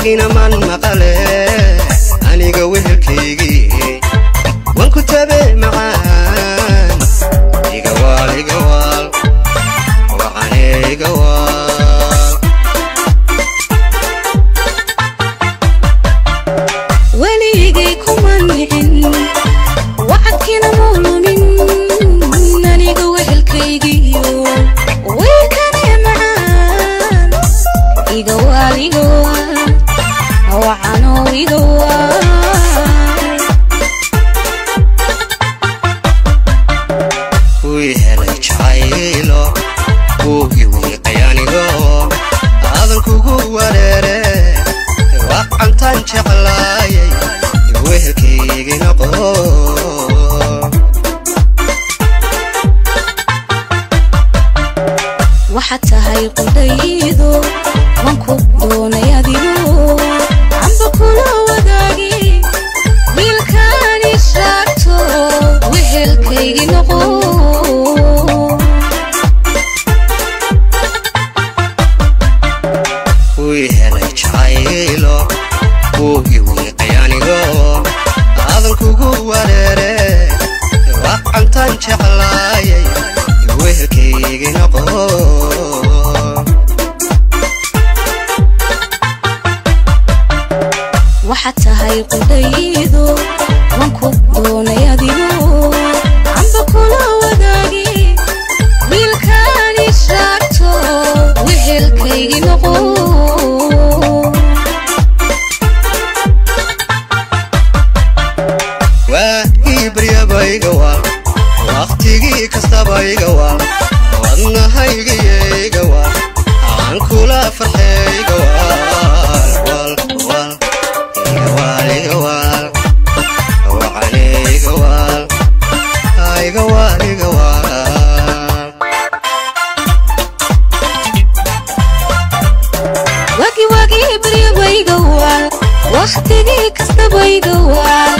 Warkaagina maan maqale aniga wehelkaygii waan ku tabe macaan iga waal iga waal wacane iga waal Weligay kuma nicin wacadkiina muu lumin aniga wehelkaygiyo wiilkane macaan iga waal iga waal wacano iga waal Wuu helay jacaylo wuu i wiiqay anigoo aadan kugu wareere wacantaan jeclaayay wehelkaygii noqo Waxaad tahay qudhaydo waan ku doonay adigo camba kula wadaagi wiilkaani shaagto wehelkaygii noqo Wuu helay jacaylo wuu i wiiqay anigoo aadan kugu wareere wacantaan jeclaayay wehelkaygii noqo Waxaad tahay qudhaydo waan ku doonay adigo camba kula wadaagi wiilkaani shaagto wehelkaygii noqo Waagii baryaba iga waal waqtigii kastaba iga waal wadnahaygiyo iga waal aan kula farxay iga waal waal waal iga waal iga waal wacane iga waal iga waal iga waal Wagi wagi baryaba iga waal waqtigii kastaba iga waal.